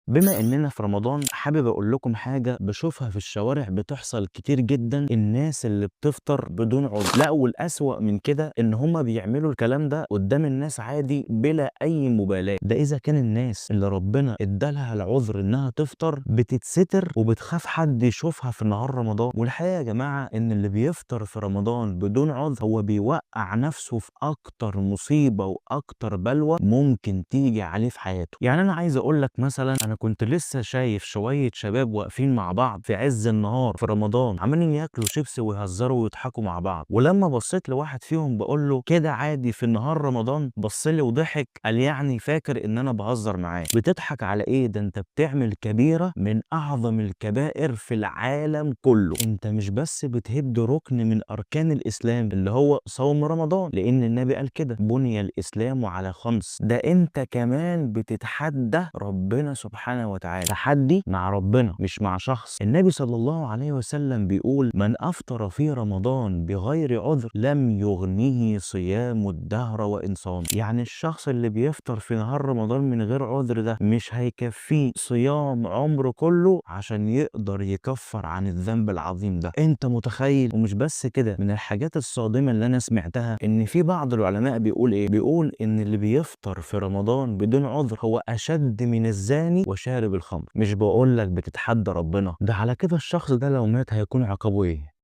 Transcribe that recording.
بما إننا في رمضان حابب أقول لكم حاجة بشوفها في الشوارع بتحصل كتير جدًا، الناس اللي بتفطر بدون عذر، لأ والأسوأ من كده إن هم بيعملوا الكلام ده قدام الناس عادي بلا أي مبالاة. ده إذا كان الناس اللي ربنا ادى لها العذر إنها تفطر بتتستر وبتخاف حد يشوفها في نهار رمضان. والحقيقة يا جماعة إن اللي بيفطر في رمضان بدون عذر هو بيوقع نفسه في أكتر مصيبة وأكتر بلوى ممكن تيجي عليه في حياته. يعني أنا عايز أقول لك مثلًا أنا كنت لسه شايف شوية شباب واقفين مع بعض في عز النهار في رمضان عمالين ياكلوا شيبسي ويهزروا ويضحكوا مع بعض، ولما بصيت لواحد فيهم بقول له كده عادي في النهار رمضان؟ بص لي وضحك قال يعني فاكر إن أنا بهزر معاه. بتضحك على إيه؟ ده أنت بتعمل كبيرة من أعظم الكبائر في العالم كله. أنت مش بس بتهد ركن من أركان الإسلام اللي هو صوم رمضان، لأن النبي قال كده بني الإسلام على خمس، ده أنت كمان بتتحدى ربنا سبحانه وتعالى، تحدي مع ربنا مش مع شخص. النبي صلى الله عليه وسلم بيقول من أفطر في رمضان بغير عذر لم يغنيه صيام الدهر وإن صام. يعني الشخص اللي بيفطر في نهار رمضان من غير عذر ده مش هيكفيه صيام عمره كله عشان يقدر يكفر عن الذنب العظيم ده. انت متخيل؟ ومش بس كده، من الحاجات الصادمة اللي انا سمعتها ان في بعض العلماء بيقول ايه؟ بيقول ان اللي بيفطر في رمضان بدون عذر هو اشد من الزاني وشارب الخمر. مش بقول لك بتتحدى ربنا، ده على كده الشخص ده لو مات هيكون عقابه ايه؟